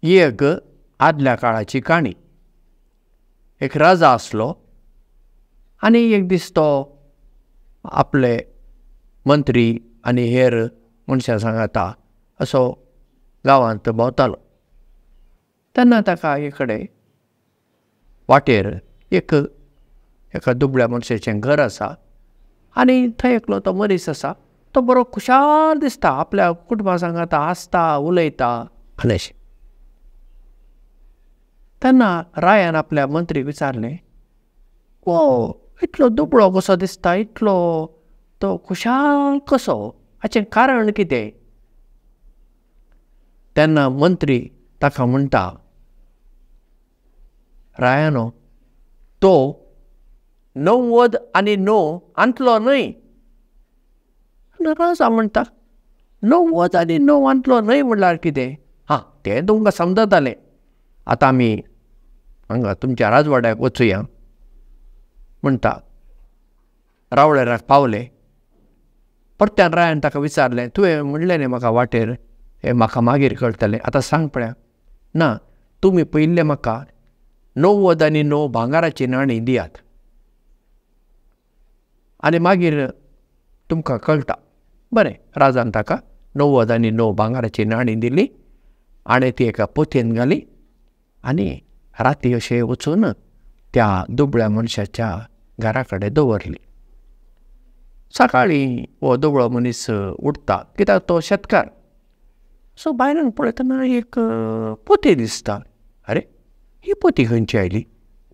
ही एक आदल्या काळाची काणी. एक राजा आसलो आनी एक दीस तो आपले मंत्री आनी हेर मनशां सांगाता असो गांवांत भोंवतालो. तेन्ना ताका एक कडेन वाटेर एक एका दुबळ्या मनशाचें घर आसा आनी थंय एकलो तो मनीस आसा, तो बरो खुशाल दिसता, आपल्या कुटुंबा सांगाता हांसता उलयता आनी अशें. तेन्ना रायान आपल्या मंत्रीक विचारलें, वो इतलो दुबळो कसो दिसता, इतलो तो खुशाल कसो, हाचें कारण कितें? तेन्ना मंत्री ताका म्हणटा, रायानो, तो 99 आंतलो न्हय. राजा म्हणटा, 99 आंतलो न्हय म्हणल्यार कितें? हां, तें तुमकां समजतालें. आतां आमी हांगा तुमच्या राजवाड्याक वचुया म्हणटा. रावळेराक पावले. परत्यान रायान ताका विचारलें, तुवें म्हणलें न्ही म्हाका वाटेर, हें म्हाका मागीर कळटलें, आतां सांग पळया. ना, तुमी पयिल्लें म्हाका 99 भांगराची नाणी दियात आनी मागीर तुमकां कळटा. बरें, राजान ताका 99 भांगराची नाणी दिली आनी ती एका पोतयेन घाली आनी राती अशें वचून त्या दुबळ्या मनशाच्या घरा कडेन दवरली. सकाळीं हो दुबळो मनीस उठता, कित्याक तो शेतकार. सो भायल्यान पळयतना एक पोती दिसता. अरे, ही पोती खंयची आयली?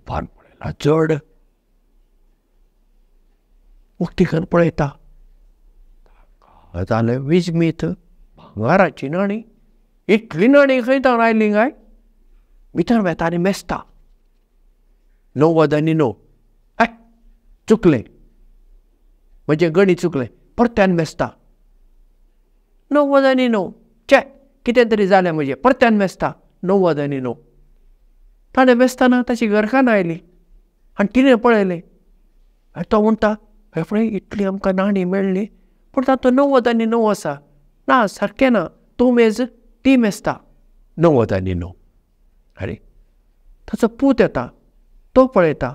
भायर पळयला जड, उक्ती करून पळयता, जालें विजमीत, भांगराची नाणी. इतली नाणी खंय तावन आयली काय? भितर वेता आनी मेजता, 99. हय, चुकलें, म्हजें गणीत चुकलें. परत्यान मेजता, 99. चे, कितें तरी जालें म्हजें. परत्यान मेजता, 99. ताणें मेजतना ताची घरकान्न आयली आनी तिणें पळयलें. आनी तो म्हणटा, हे पळय, इतली आमकां नाणी मेळ्ळी, पूण तातूंत 99 आसा. ना, सारकें ना, तूं मेज, ती मेजता, 99. अरे, ताचो पूत येता, तो पळयता.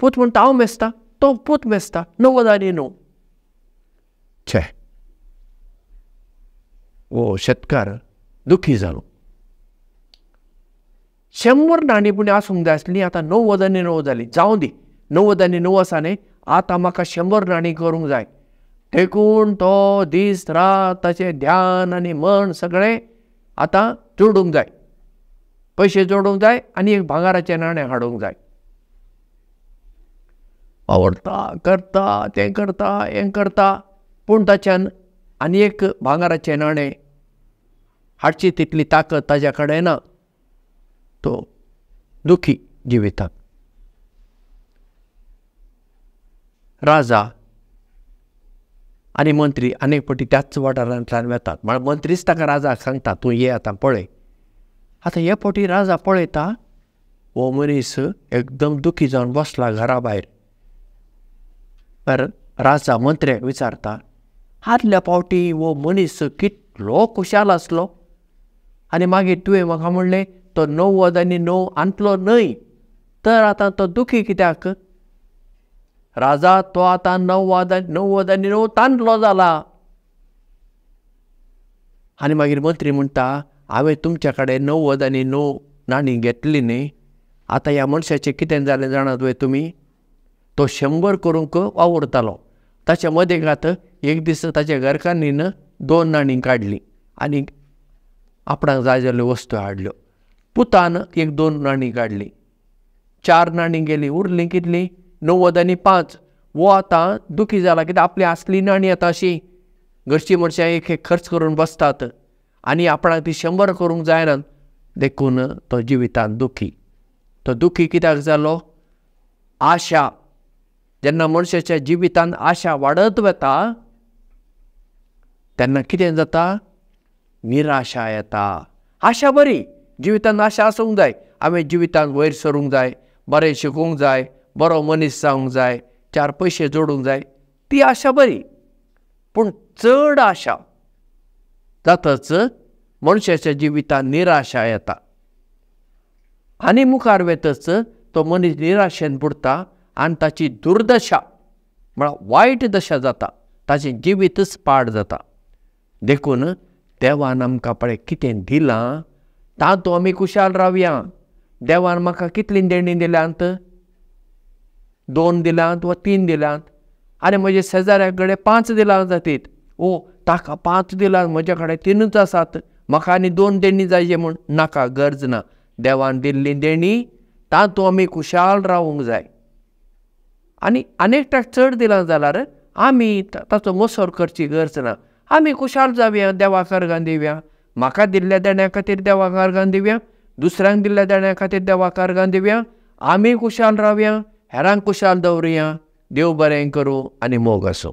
पूत म्हणटा, हांव मेजता, तो पूत मेजता, 99. छे, हो शेतकार दुखी जालो. 100 नाणी पूण आसूंक जाय आसली, आतां 99 जाली. जावं दी, 99 आसा न्ही, आतां म्हाका 100 नाणी करूंक जाय. देखून तो दीस रात ताचें ध्यान आनी मन सगळें आतां जोडूंक जाय, पयशे जोडूंक जाय आनी एक भांगराचें नाणें हाडूंक जाय. वावरता, करता, तें करता, हें करता, पूण ताच्यान आनी एक भांगराचें नाणें हाडची तितली ताकद ताज्या कडेन ना. तो दुखी जिवितांत. राजा आनी मंत्री अनेक पटी त्याच वाठारांतल्यान वेतात. म्हळ्यार मंत्रीच ताका राजाक सांगता, तूं ये आतां पळय. आतां हे फावटी राजा पळयता, हो मनीस एकदम दुखी जावन बसला घरा भायर. राजा मंत्र्याक विचारता, आदल्या फावटी हो मनीस कितलो खुशाल आसलो आनी मागीर तुवें म्हाका म्हणलें तो 99 आंतलो न्हय, तर आतां तो दुखी कित्याक? राजा, तो आतां 99 तांतलो जाला. आनी मागीर मंत्री म्हणटा, हांवें तुमच्या कडेन 99 नाणी घेतली न्ही, आतां ह्या मनशाचें कितें जालें जाणात वय तुमी? तो 100 करूंक वावुरतालो, ताच्या मदेगात एक दीस ताच्या घरकान्नीन 2 नाणी काडली आनी आपणाक जाय जाल्ल्यो वस्तू हाडल्यो. पुतान एक 2 नाणी काडली, 4 नाणी गेली, उरली कितली? 95. वो आतां दुखी जाला, कित्याक आपली आसली नाणी आतां अशी घरची मनशां एक एक खर्च करून बसतात आनी आपणाक ती 100 करूंक जायना, देखून तो जिवितांत दुखी. तो दुखी कित्याक जालो? आशा. जेन्ना मनशाच्या जिवितांत आशा वाडत वता तेन्ना कितें जाता? निराशा येता. आशा बरी, जिवितांत आशा आसूंक जाय, हांवें जिवितांत वयर सरूंक जाय, बरें शिकूंक जाय, बरो मनीस जावंक जाय, 4 पयशे जोडूंक जाय, ती आशा बरी. पूण चड आशा जातच मनशाच्या जिवितांत निराशा येता आनी मुखार वेतच तो मनीस निराशेन बुडटा आनी ताची दुर्दशा म्हळ्यार वायट दशा जाता, ताचें जिवीतच पाड जाता. देखून देवान आमकां पळय कितें दिलां तातूंत आमी खुशाल रावया. देवान म्हाका कितलीं देणीं दिल्यांत, 2 दिल्यांत वा 3 दिल्यांत, आनी म्हज्या शेजाऱ्या कडेन 5 दिलां जातीत. ओ ताका 5 दिलां, म्हज्या कडेन 3च आसात, म्हाका आनी 2 देणीं जाय म्हूण नाका, गरज ना. देवान दिल्ली देणीं तातूंत आमी खुशाल रावूंक जाय. आनी अनेकट्याक चड दिलां जाल्यार आमी ताचो मोसोर करची गरज ना. आमी खुशाल जावया, देवाक अर्गां दिवया. म्हाका दिल्ल्या देण्या खातीर देवाक अर्गां दिवया, दुसऱ्यांक दिल्ल्या देण्या खातीर देवाक अर्गां दिवया. आमी खुशाल रावया, हेरांक खुशाल दवरुया. देव बरें करूं आनी मोग आसूं.